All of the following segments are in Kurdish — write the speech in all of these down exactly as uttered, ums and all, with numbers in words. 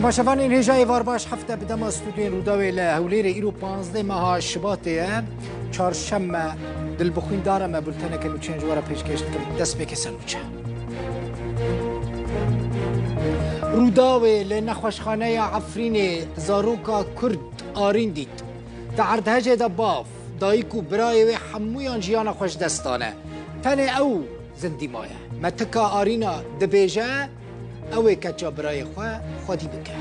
Paşevanên hêja êvar baş, hefte bi dema stûdyoyên Rûdawê li Hewlêrê, îro panzdeh meha Şibatê ye. Çarşeme, dilbixwîndara me bulteneke nûçeyan ji we re pêşkêş dikim. Destpêkê ser nûçe. Rûdawê li nexweşxaneya Efrînê zaroka Kurd Arîn dît. Di erdhejê de bav, dayik û birayê wê hemûyan jiyana xwe ji dest dane. Tenê ew zindî maye. Me tika Arîna dibêje, ew ê keça birayê xwe xwedî bike.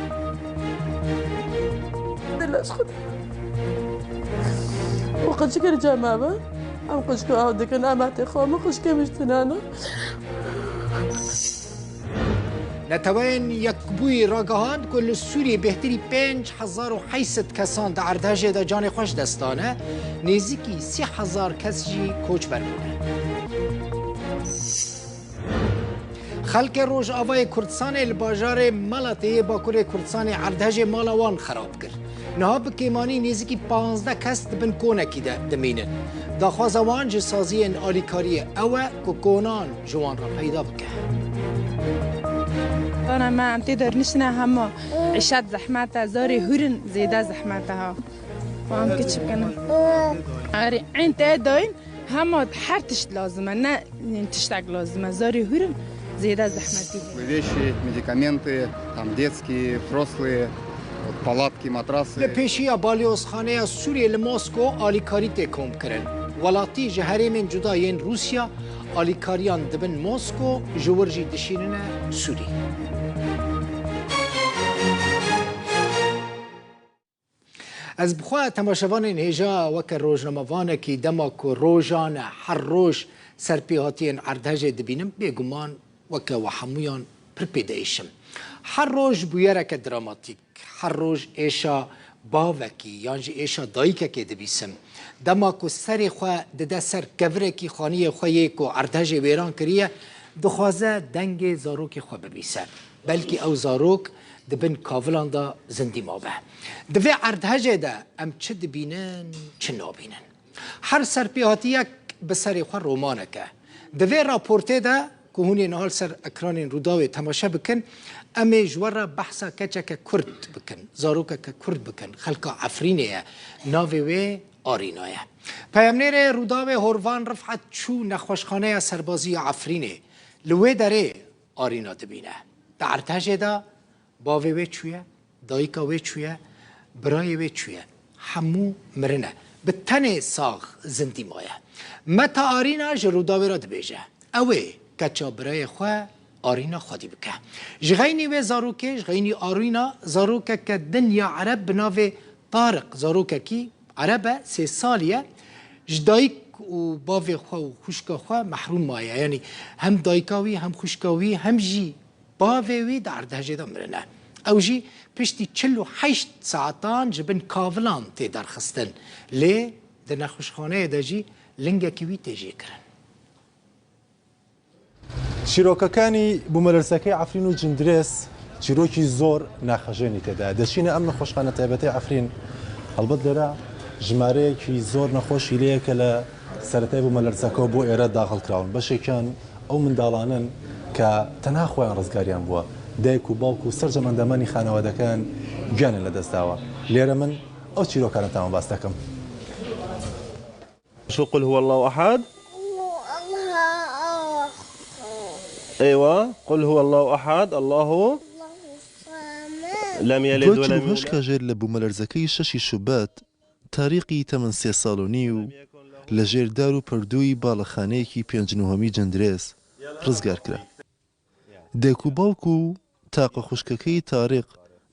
Dil ez xwe. Û qicikê li cem me be. Em qicikê ew dikin, em etê xwe, min qicikê min ji tinane. Neteweyên Yekbûyî ragihand ku li Sûriyê bêhtirî pênc hezar û heyt sed kesan di erdhejê de canê xwe ji dest dane, nêzîkî sî hezar kes jî koçber bûne. Xelkê Rojavayê Kurdistanê li bajarê Malatê yê Bakurê Kurdistanê erdhejê mala wan xerab kir. Niha bi kêmanî nêzîkî panzdeh kes di bin konekî de dimînin. Daxwaza wan ji saziyên alîkariyê ew e ku konan ji wan re peyda bike. Dana me em tê de nişine hema îşet zehmet e, zarê hûrin zêde zehmet e ha. Wan kiçik in. Erê, eyn te dayîn hema her tişt lazim e, ne tiştek lazim e. Zarê hûrin zêde zehmetî. Вещи, медикаменты, там детские, взрослые, вот палатки, матрасы. Li pêşiya Balyozxaneya Sûriyê li Mosko alîkarî tê komkirin. Welatî ji herêmên cuda yên Rûsya alîkariyan dibin Mosko, ji wir jî dişînine Sûrî. Ez bi xwe temaşevanên hêja weke rojnamevanekî dema ku rojan e, her roj serpêhatiyên erdhejê dibînim, bêguman weke we hemûyan pir pê diêşim. Her roj bûyereke dramatîk, her roj êşa bavekî yan jî êşa dayikekê dibîsim. Dema ku serê xwe dide ser kevirekî xaniyê xwe yê ku erdhejê wêran kiriye, dixwaze dengê zarokê xwe bibîse. Belkî ew zarok di bin kavilan de zindî mabe. Di vê erdhejê de em çi dibînin, çi nabînin? Her serpêhatiyek bi serê xwe romanek e. Di vê raportê de ku hûn ê niha li ser ekranên Rûdawê temaşe bikin, em ê ji we re behsa keçeke Kurd bikin, zarokeke Kurd bikin, xelka Efrînê ye, navê wê Arîna ye. Peyamnêrê Rûdawê Horvan Rifet çû nexweşxaneya serbazî ya Efrînê. Li wê derê Arîna dibîne. Di erdhejê de bavê wê çûye, dayika wê çûye, birayê wê çûye. Hemû mirine. Bi tenê sax zindî maye. Meta Arîna ji Rûdawê re dibêje, ew ê keça birayê xwe Arîna xwedî bike. Ji xeynî wê zarokê, ji xeynî Arîna, zarokeke din ya Ereb bi navê Tariq, zarokekî Ereb e, sê salî ye, ji dayik û bavê xwe û xwişka xwe mehrûm maye. Yanî hem dayika wî, hem xwişka wî, hem jî bavê wî di erdhejê de mirine. Ew jî piştî çil û heşt saetan ji bin kavilan tê derxistin. Lê di nexweşxaneyê de jî lingekî wî tê jêkirin. چیرۆکەکانی بوومەلەرزەکەی عەفرین و جندرێس چیرۆکی زۆر ناخەژێنی تێدایە. دەچینە ئەم نەخۆشخانە تایبەتەی عەفرین. هەڵبەت لێرە ژمارەیەکی زۆر نەخۆشی لێیە کە لە سەرەتای بوومەلەرزەکەوە بۆ ئێرە داخڵ کراون. بەشێکیان ئەو منداڵانن کە تەنها خۆیان ڕزگاریان بووە. دایک و باوک و سەرجەم ئەندامانی خانەوادەکەیان گیانیان لەدەستداوە. لێرە من ئەو چیرۆکانەتان باس دەکەم. شو قل هو الله أحد؟ الله. أيوة، قل هو الله أحد، الله. لم يلد ولم يولد. دوای چل و هەشت کاژێر لە بوومەلەرزەکەی شەشی شوبات، تاریقی تەمەن سێ ساڵ و نیو لە ژێر دار و پەردووی باڵەخانەیەکی پێنج نوهەمی جندرێس ڕزگار کرا. دایک و باوک و تاقە خوشکەکەی تاریق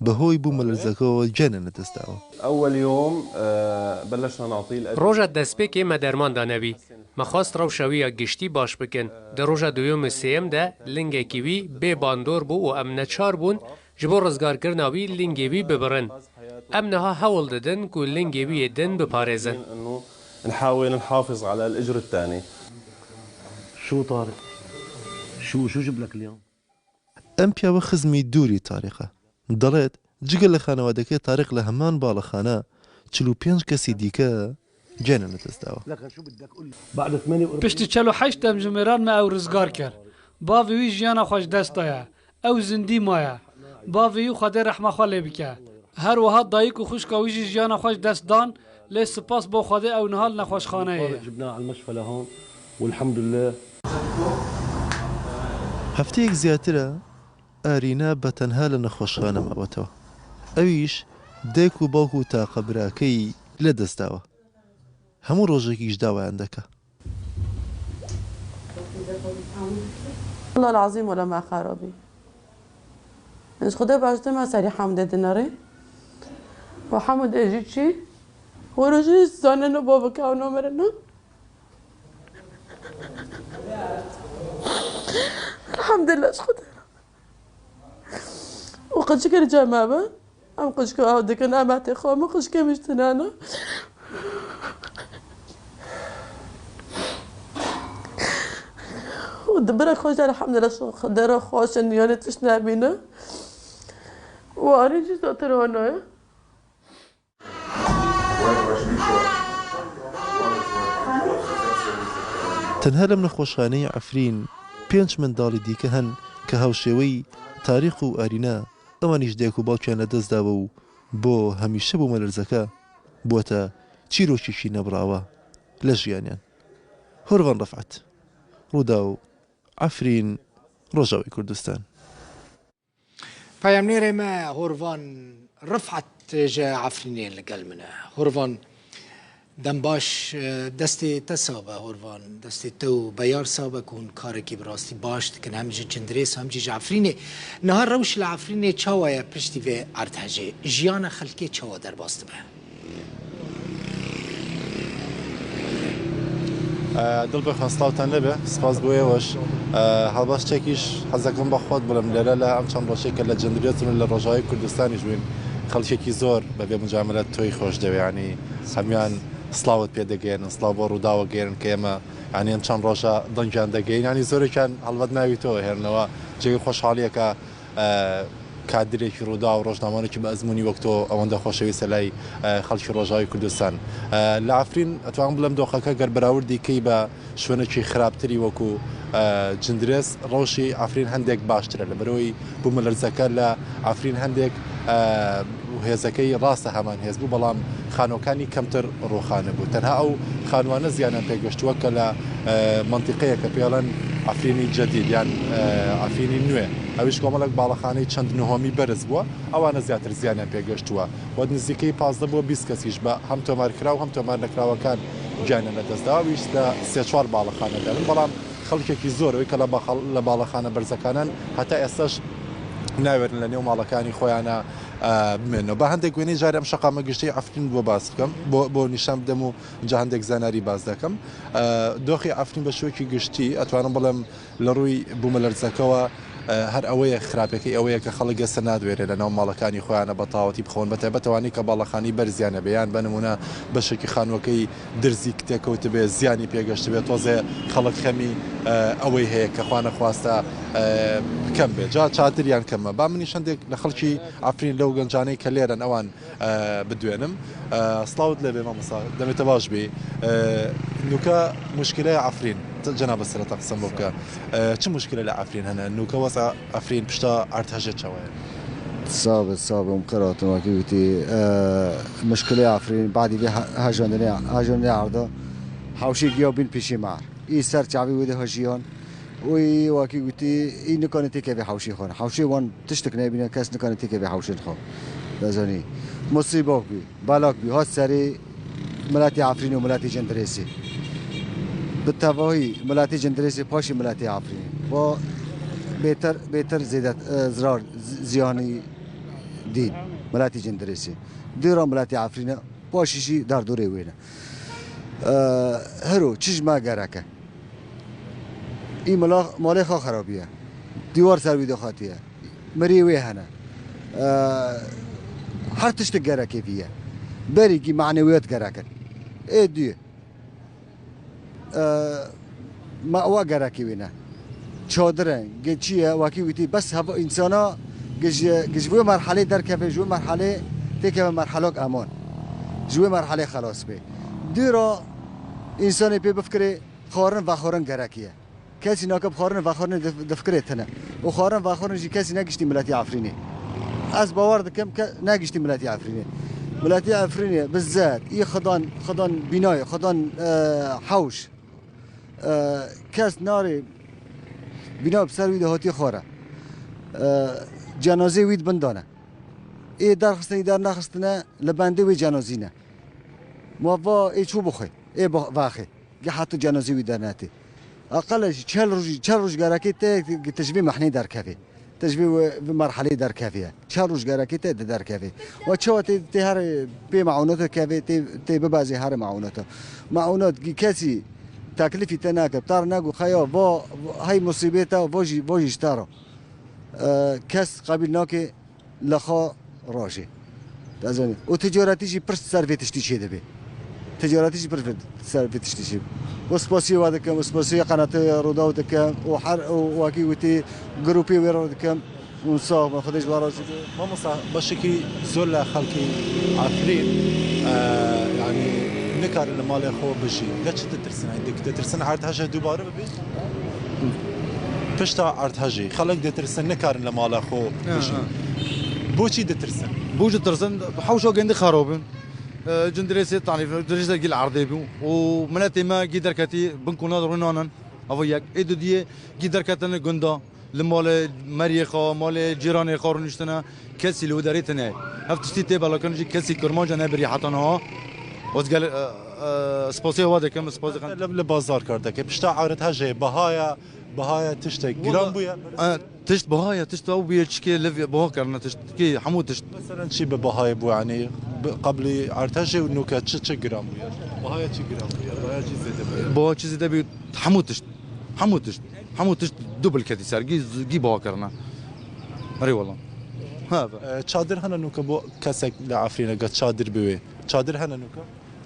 بەهۆی بوومەلەرزەکەوە گیانیان لەدەستداوە. أول يوم، آه، بلشنا نعطيه الأدوية. Roja destpêkê me derman danebî. Me xwest rewşa wî ya giştî baş bikin. Di roja duyem û sêyem de lingekî wî bê bandor bû û em neçar bûn ji bo rizgarkirina wî lingê wî bibirin. Em niha hewl didin ku lingê wî yê din biparêzin. إنه نحاول نحافظ على الإجر الثاني. شو طارق؟ شو، شو جبلك اليوم؟ ئەم پیاوە خزمی دووری تاریقە. دەڵێت جگە لە خانەوادەکەی تاریق لە هەمان باڵەخانە، چل و پێنج کەسی دیکە گیانیان لەدەستداوە. لكن شو بدك قول لي؟ بعد ثمانية وأربعين. Piştî çel û heşt demjimêran me ew rizgar kir. Bavê wî jiyana xwe ji dest daye. Ew zindî maye. Bavê wî Xwedê rehma xwe lê bike. Her wiha dayik û xwişka wî jî jiyana xwe ji dest dan, lê spas bo Xwedê ew niha li nexweşxane ye. جبناه على المشفى لهون والحمد لله. هەفتەیەک زیاترە ئارینە بە تەنها لە نەخۆشخانە ماوەتەوە. ئەویش دایک و باوک و تاقە براکەی لە دەستداوە. هەموو ڕۆژێکیش داوایان دەکا. والله العظيم ولا ما خرابي. Ez Xwedê başte me serî Hemdê dinere. Û Hemdê jî çi? Wero jî zaneno baveke ew namereno. Elhamdülillah ji Xwedê. Û qicikê li cem me be. Em qicika ew dikin, em etê xwe, min qicikê min ji tinane. Û di bira xwe jî elhamdulillah, dera xweş in, yanê tişt nebîne. Û arî jî zatir hanaye. تەنها لەم نەخۆشخانەی عەفرین پێنج منداڵی دیکە هەن کە هاوشێوەی تاریق و ئارینا ئەوانیش دایک و باوکیان لەدەستداوە و بۆ هەمیشە بوومەلەرزەکە بووەتە چیرۆکێکی نەبڕاوە لە ژیانیان. هۆرڤان ڕەفعەت، ڕووداو، عەفرین، ڕۆژاوای کوردستان. Peyamnêrê me Horvan Rifat ji Efrînê li gel min e. Horvan, dem baş, destê te sax be Horvan, destê te û Beyar sax be ku hûn karekî bi rastî baş dikin, hem ji Cindirês hem jî ji Efrînê. Niha rewş li Efrînê çawa ye piştî vê erdhejê? Jiyana xelkê çawa derbas dibe? دڵ بخۆن، سڵاوتان لێبێ، سپاس بۆ ئێوەش. هەڵبەت شتێکیش حەزەکەم بە خۆت بڵێم، لێرە لە ئەم چەند ڕۆژەی کە لە جندرێتون و لە ڕۆژاوی کوردستانیش بووین، خەڵکێکی زۆر بەبێ مجاملە تۆی خۆش دەوێ، یعنی هەمویان سڵاوت پێ دەگەێنن، سڵاو بۆ ڕووداوە گەێنن کە ئێمە یعنی ئەم چەند ڕۆژە دەنگیان دەگەین، یعنی زۆرێکیان هەڵبەت ناوی تۆ هێنەوە، جێگەی خۆشحاڵیەکە کادرێکی ڕووداو، ڕۆژنامەوانێکی بە ئەزموونی وەک تۆ ئەوەندە خۆشەویستە لای خەڵکی ڕۆژاوی کوردستان. لە عەفرین ئەتوانم بڵێم دۆخەکە گەر بەراوردی کەی بە شوێنێکی خراپتری وەکو جندرێس، ڕەوشی عەفرین هەندێک باشترە لەبەرەوەی بوومەلەرزەکە لە عەفرین هەندێک هێزەکەی ڕاستە هەمان هێز بوو، بەڵام خانووەکانی کەمتر ڕووخانە بوو. تەنها ئەو خانووانە زیانیان پێگەشتووە کە لە مەنتیقەیە کە پێڵەن عەفرینی جەدید یان عەفرینی نوێ، ئەویش کۆمەڵێک باڵەخانەی چەند نهۆمی بەرز بووە، ئەوانە زیاتر زیانیان پێگەشتووە. وە نزیکەی پازدە بۆ بیست کەسیش بە هەم تۆمارکراو هەم تۆمار نەکراوەکان گیانیان لەدەستداوە، ئەویش لە سێ چوار باڵەخانە دەرن، بەڵام خەڵکێکی زۆر ئەوەی کە لە باخەڵ لە باڵەخانە بەرزەکانن هەتا ئێستاش ناوێرن لە نێو ماڵەکانی خۆیانە بمێنەوە. بە هەندێک وێنەی جارێ ئەم شەقامە گشتەی عەفرین بۆ باس بکەم، بۆ بۆ نیشان بدەم و جا هەندێک زانیاری باس دەکەم. دۆخی عەفرین بە شێوەیەکی گشتی ئەتوانم بڵێم لە ڕووی بوومەلەرزەکەوە هەر ئەوەیە خراپەکەی ئەوەیە کە خەڵک ئێستا نادوێرێ لە ناو ماڵەکانی خۆیانە بە تاوەتی بخەون، بە تایبەت ئەوانەی کە باڵەخانەی بەرزیانە بێ، یان بە نمونە بەشێکی خانووەکەی درزی تێکەوت بێ، زیانی پێگەشت بێ، تۆزێ خەڵک خەمی ئەوەی هەیە کە خوا نەخواستە کەم بێ، جا چاتریان کەمە. با منیش هەندێک لە خەڵکی عەفرین لەو گەنجانەی کە لێرەن ئەوان بدوێنم. سڵاوت لێبێ مامۆستا، دەمێتە باش بی. نوکە مشکلەیە عەفرین، جەنابە سەرەتا قسەم بۆ بکە. چ مشکلە لە عەفرین هەنە؟ نوکە وەزع عەفرین پشتا ئەرتهەژێت چاوەیە؟ Sabe, sabe, um qerat, wekî witî, e, muşkilê Efrîn, badî vê he-, hejandinê, hejandinê erda, hewşê giya bîn pêşî mer. Î ser çavî wê de hejiyan, û î wekî witî, î nikanê têkevê hewşê xwe. Hewşê wan tiştik nebîne, kes nikanê têkevê hewşên xwe. Dezanî, musîbok bî, belak bî, hat serê miletê Efrîn û miletê Cindirêsê. Bi tevahî miletê Cindirêsê, paşî miletê Efrînê. Va bêtir, bêtir zêde, e, zirar, zi-, ziyanî dîn miletê Cindirêsê. Dûra miletê Efrînê, paşî jî derdorê wê ne. E, hero, çi ji me gerek e? Î mala, malê xwe xerabiye. Dîwar ser wî de xatiye. Mirî wê hene. E, her tiştik gerekê vî ye. Berî gî manewiyat gerek in. Ê dû. E, mewa gerekê wê ne. Çadir e, ge çi ye, wekî wîtî bes heva însana ge ji, ge ji wê merhelê derkeve, ji wê merhelê têkeve merhelak eman. Ji wê merhelê xelas bê. Dû ra însanê pê bifikirê xwarin vexwarin gerekî ye. Kesî nake bi xwarin vexwarinê dif-, difikirê tine. Û xwarin vexwarin jî kesî negiştî miletî Efrînê. Ez bawer dikim ke negiştî miletî Efrînê. Miletî Efrînê bi zer, î xidan, xidan bînayê, xidan, e, hewş. E, kes narê bîna bi ser wî de hatî xwara. E, cenazê wî di bin dane. Ê derxistine, ê dernexistine li bendê wê cenazî ne. Ma va ê çû bixwe, ê ba-, vaxê. Ge heta cenazê wî dernetê. Aqele jî çel rojî, çel roj gerekê te, te ji vê mehnê derkevê. Te ji vê, vê merhelê derkevê. Çel roj gerekê te di derkevê. Wa çawa tê, tê her pê meûnata kevê, tê, tê bibezê her meûnata. Meûnat gi kesî teklifî te neke, tar nego xeya, va, hey musîbê te, va jî, va jî ji te re. E, kes qebîl nake, li xwe rojê. Te zanî. Û ticaretî jî pir ser vê tiştî çêdibe. Ticaretî jî pir ser vê tiştî çêdibe. Û spasiya we dikim, û spasiya qenatê Rûdaw dikim, û her, û wekî witî grûpê wê re dikim. Hûn sax bin, Xwedê ji we razî be. Mamosta, beşekî zor li xelkî Efrîn, e, yanî nikarin li malê xwe bijîn. De çi ditirsin? Hindek ditirsin erdhejê dubare bibî? Pişta erdhejê xelk ditirsin, nikarin li mala xwe bijîn. Bo çî ditirsin? Bo çi ditirsin? Hewşa gundî xerab in. E, cindirêsê tanî, cindirêsê gî li erdê bû. Û miletê me gî derketî bin kona de rûnanin. Ava yek. Ê dudiyê gî derketine gunda. Li malê meriyê xwe, malê cîranê xwe rûniştine. Kesî li wê derê tune ye. Ev tiştî tê belakirin jî kesî Kurmanca nebirî heta niha. Ez gel-, e, e, spasiya we dikim, spasiya Li, li bazar kar dike. Pişta erdhejê bahaya, bahaya tiştek giran bûye? E, tişt bahaya, tişt ew bûye çikê li vê baha kirine tişt. Kê hemû tişt. Meselen çi bi bahayê bû, yanî bi, qeblî erdhejê û nûke çi, çi giran bûye? Bahaya çi giran bûye? Bahaya çi zêde bûye? Baha çi zêde bûye? Hemû tişt. Hemû tişt. Hemû tişt dubl ketî ser. Gî, gî baha kirine. Erê wela. Ha, be. E, çadir hene nûke bo kesek li Efrîne, ge çadir bi wê. Çadir hene nûke?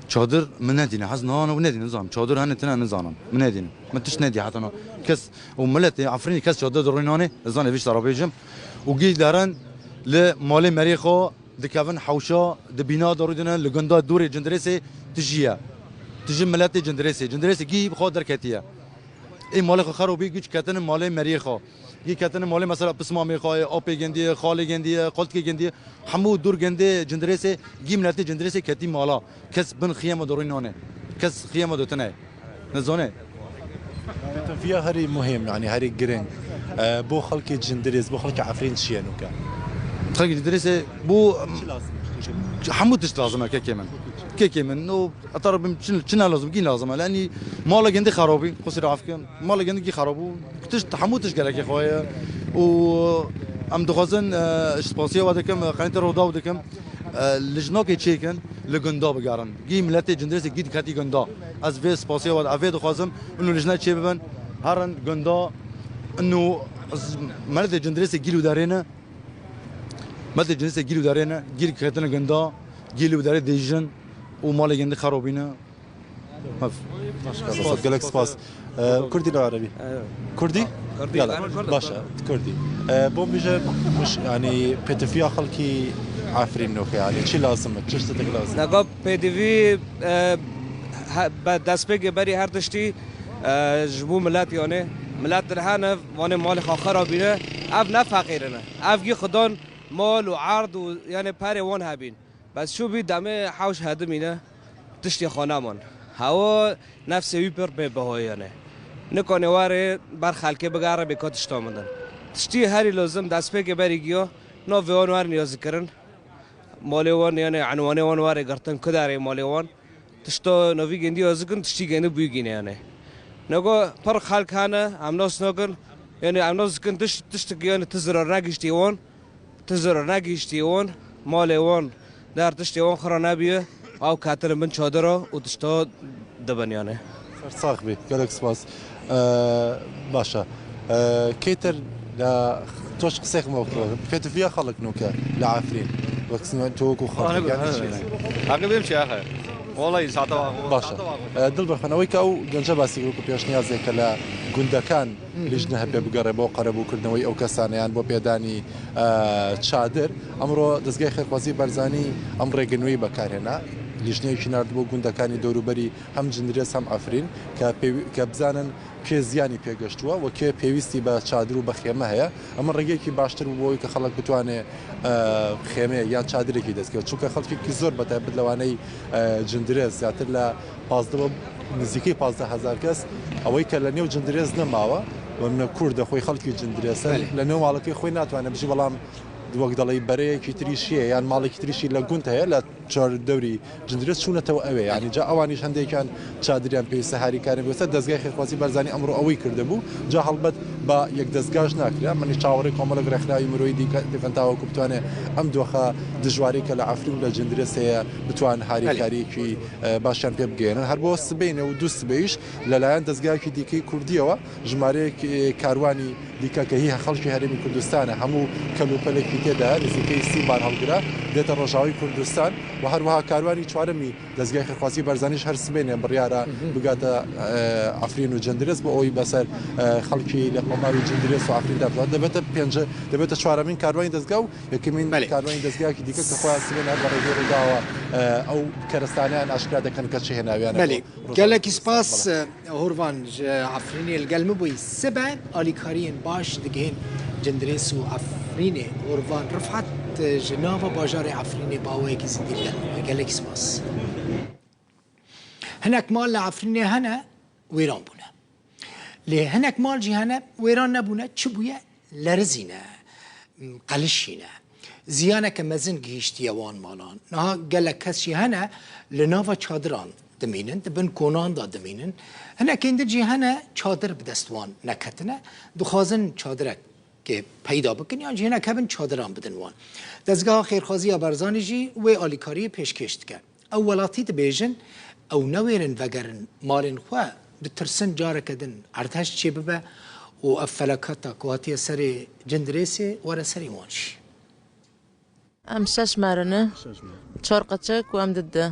Çadir min nedîne. Hez nana û nedîne, nizanim. Çadir hene tine nizanim. Min nedîne. Min tişt nedî heta no. Kes û miletê Efrînê kes çadir di rûnanê. Ez zanê vî şta re bêjim. Û gî derin li malê merê xwe dikevin hewşa, di bîna de rûdine, li gunda dûrê cindirêsê tijî ye. Tijî miletê cindirêsê. Cindirêsê gî bi xwe derketiye. Ê malê xwe xerobî, gî ketine malê meriyê xwe. Gî ketine malê mesela pismamê xwe, apê gendiye, xalê gendiye, xaltikê gendiye. Hemû dûr gendê cindirêsê, gî miletê cindirêsê ketî mala. Kes bin xiyema de rûnane. Kes xiyema de tine. Nizane. Pêtiviya herî muhîm, yanî herî giring, e, bo xelkê cindirês, bo xelkê Efrîn çi ye nûke? Xelkê cindirêsê bo hemû tişt lazim e kekê min. Kekê min, no, heta Rabbim çi, çi ne lazim, kî lazim e. Yanî mala gindî xerabî, qusî rafkin. Mala gindî kî xerab bû. Tişt, hemû tişt gerekê xwe ye. Û em dixwazin, e, ji spasiya we dikim, e, qenêtê Rodaw dikim. E, lijnakê çêkin, li gunda bigerin. Gî miletê cindirêsê gî diketî gunda. Ez vê spasiya we, ez vê dixwazim, û lijne çê bibin, herin gunda, û miletê cindirêsê gî li derê ne, miletê cindirêsê gî li derê ne, gî diketine gunda, gî li derê dêjin û malê gindî xerobîne. Maf. Gelek spas. Ee, Kurdî lo Erebî? Kurdî? Kurdî, Yala, ben Kurd. Baş e, Kurdî. Ee, bo bije, yani, pêtiviya xelkî Efrîn nûke, yani, çi lazim e, çi tiştek lazim e? Nega pêtivî, e, he-, be-, destpêkê berî her tiştî, e, ji bo milet, yani, milet dir hene, vanê malê xwe xerabîne, ev ne feqîrine. Ev gî xidan mal û erd û, yani, perê wan hebîn. Bes çû bî demê hewş hedimîne, tiştê xwe neman. Hewa nefsê wî pir bê bihoyane. Nikanê warê ber xelkê bigere bê ka tişta min din. Tiştî herî lozim destpêkê berî giya, navê wan werin yazîkirin. Malê wan, yani enwanê wan warê girtin, ku derê malê wan. Tişta navî gêndî yazîkin, tiştî gêndî bûyî gîne yani. Nego pir xelk hene, em nas nakin. Yani em nas dikin tiş-, tiştik yani ti zirar negiştî wan. Ti zirar negihiştî wan, malê wan, der tiştê wan xira nebûye, ew ketine bin çadira û tişta dibin yani. Sersax bî, gelek spas. Ee, baş e. Ee, kêtir la toş qisek mo ku pêtiviya xelk nûke la Efrîn. Wek tu ku xelk yani çi? Heqî bêm çi axe? Vallahi saate bak. Baş e. Ee, Dilber xan, ew ke ew gence basî ku pêşniyazê ke la gundekan Lijne hebe bigere bo qerebûkirdinewey ew kesane yan bo pêdanî, e, çadir. Emro Dezgehê Xêrxwazî Barzanî em rêginweyî bekarhêne. لیژنەیەکی ناردبوو گوندەکانی دەوروبەری هەم جندرێس هەم عەفرین کە پێوی-، کە بزانن کێ زیانی پێگەشتووە و کێ پێویستی بە چادر و بە خێمە هەیە. ئەمە ڕێگەیەکی باشتر بوو بۆ ئەوەی کە خەڵک بتوانێ، ئە، خێمەیە یان چادرێکی دەستکەوێت، چونکە خەڵکێکی زۆر بەتایبەت لەوانەی، ئە، جندرێس زیاتر لە پازدە بە نزیکەی پازدە هەزار کەس، ئەوەی کە لە نێو جندرێس نەماوە و منە کوردە خۆی خەڵکی جندرێسە، بەڵێ. لە نێو ماڵەکەی خۆی ناتوانێت بژی، بەڵام وەک دەڵێی بەرەیەکی تریشیە یان ماڵێکی تریشی لە گوند هەیە لە چوار دەوری جندرێس چوونەتەوە ئەوێ، یعنی جا ئەوانیش هەندێکیان چادریان پێویستە هاریکاری بێتە. دەستگای خێرخوازی بەرزانی ئەمڕۆ ئەوەی کردبوو، جا هەڵبەت بە یەک دەستگاش ناکرا. منی چاوەڕێ کۆمەڵێک ڕێکخراوی مرۆیی دیکە دەکەن تاوەکو بتوانێت ئەم دۆخە دژواری کە لە عەفرین و لە جندرێس هەیە بتوان هاریکاریەکی، ئە، باشیان پێ بگەێنن. هەر بۆ سبەینێ و دوو سبەیش لەلایەن دەستگایەکی دیکەی کوردیەوە ژمارەیەک، ئە، کاروانی دیکە کە هی خەڵکی هەرێمی کوردستانە، هەموو کەلوپەلێکی تێدا نزیکەی سی بار هەڵگرە دێتە ڕۆژاوی کوردستان و هەروەها کاروانی چوارەمی دەستگای خێرخوازی بەرزانیش هەر سبەینێ بڕیارە بگاتە، ئە، عەفرین و جندرێس بۆ ئەوەی بەسەر، ئە، خەڵکی لە کۆماری جندرێس و عەفریندا بکات. دەبێتە پێنج، دەبێتە چوارەمین کاروانی دەستگا و یەکەمین بەڵێ. کاروانی دەستگایەکی دیکە کە خۆیان سبەینێ هەر بە ڕێژەی ڕووداوە، ئە، ئەو کەرەستانیان ئاشکرا دەکەن کە چی هێناویانە بەڵێ. بۆ ڕۆژاوی گەلێکی کوردستان. سپاس، بەڵێ. ئە، هۆرڤان، ji Efrînê li gel min bûyî. Sibe alîkariyên baş digihên Cindirês û Efrînê. Hûrvan Rifet, ji nava bajarê Efrînê bi awayekî zindî li gel min bûye. Gelekî spas. Hinek mal li Efrînê hene, wêran bûne. Lê hinek mal jî hene, wêran nebûne. Çi bûye? Lerizîne, qelişîne. Ziyaneke mezin gihîştiye wan malan. Niha gelek kes jî hene li nava çadiran dimînin, di bin konan de dimînin. Hinekên din jî hene çadir bi dest wan neketine. Dixwazin çadirek peyda bikin yan jî hinek hebin çadiran bidin wan. Dezgeha Xêrxwaziya Barzanî jî wê alîkariyê pêşkêş dike. Ew welatî dibêjin, ew newêrin vegerin malên xwe, ditirsin careke din erdhej çêbibe û ev felaketa ku hatiye serê Cindirêsê were serê wan jî. Em şeş mer in. Şeş mer. Çar qeçek û em dide.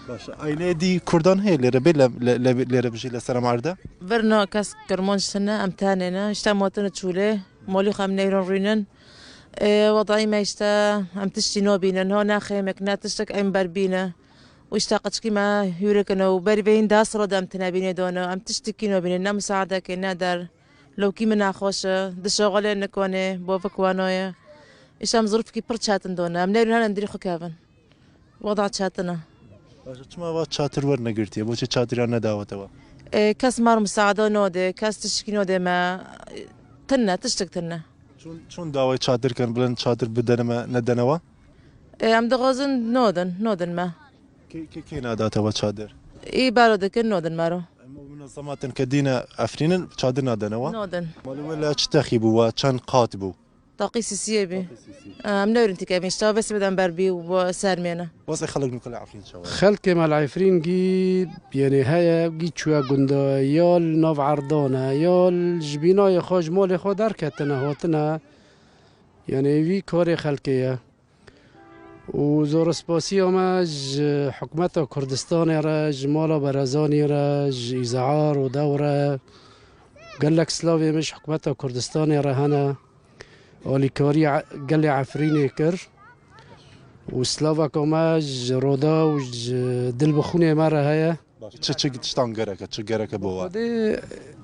Baş e. Aileyê dî kurdan heye lêre bê le, le, le, lêre bijî li ser em erde? Vir na kes Kirmanc tine, em tenê ne. Îşte em hatine çûlê. Malî xwe em neyron rûnin. Ê, wedayî me îşte em tiştî nabînin. Ha ne xêmek, ne tiştek em berbîne. Û îşte qeçkî me hûrikine û berî vê hîn deh sala de em tine bînê dane. Em tiştikî nabînin. Ne misaadekê, ne der. Lewkî min nexweş e, dişexelê nikanê, bavik wenoye. Îşte em zirûfkî pir çetin done. Em neyrin herin dirî xwe kevin. Weda çetin e. Baş e, çima va çatir wernegirtiye? Boçî çatiriyan nedawetewa? Ê, kes mar misaada node, kes tişkî node me. Tinne, tiştik tinne. Çûn, çûn dawayê çatir kin, bilin çatir bidene me, nedene wa? Ê, em dixwazin nodin, nodin me. Kê, kê, kê nadate we çadir? Î baro dikin, nodin me ro. Em o minezematin ke dîne Efrînin çadir nadene we? Nodin. Malê we li çi texî bû we? Çend qat bû? Taqî sîsiyê bî. Taqî sîsî. Em newrin tîke bîn. Şta vê sibê dem ber bî û bo ser mêne. Wazê xelk nûke li Efrîn çawa? Xelkê me li Efrîn gî, yenê heye, gî çûye gunda, ya li nav erdan e, ya li ji bînayê xwe, ji malê xwe derketine, hatine. Yenê vî karê xelkê ye. Û zorispasiya me ji hikûmeta Kurdistanê re, ji mala Berezanî re, ji Îzehar û dew re, gelek silavê min ji hikûmeta Kurdistanê re hene. Alîkarî e-, gelê Efrînê kir û silaveka me ji Roda û ji dilbixûnê me re heye. Baş. Çi, çi tiştan gerek e, çi gerek e bo we? Xwedê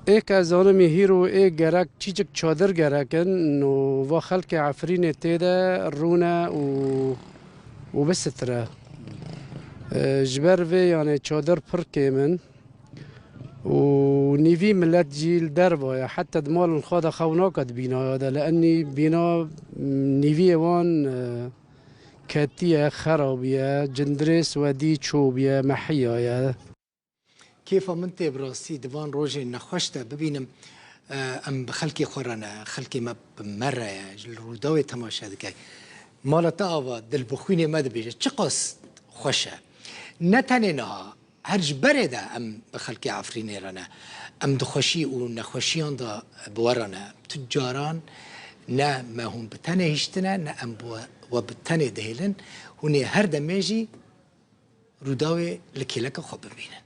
ê ke zanimî hîro ê gerek çîçik çadir gerek in û va xelkê Efrînê tê de rûne û, û bisitire. E, ji ber vê yanê çadir pir kêm in û nîvî milet jî li derva ye. Heta di malin xwe de xew nake di bînaya de. Li enî bîna, nîviyê wan, e, ketiye, xerabî ye, cindirês wedî çûbî ye, mehiya ye. Kêfa min tê bi rastî di van rojên nexweş de bibînim, e, em bi xelkê xwe re ne, xelkê me bi me re ye, ji li Rûdawê temaşe dike. Mala te ava dil bi xwînê me dibêje, çiqas xweş e. Ne tenê niha, her ji berê de em bi xelkê Efrînê re ne. Em di xweşî û nexweşiyan de bi we re ne. Tu caran ne me hûn bi tenê hiştine, ne em bi we, we bi tenê dihêlin. Hûn ê her demê jî Rûdawê li kêleka xwe bimînin.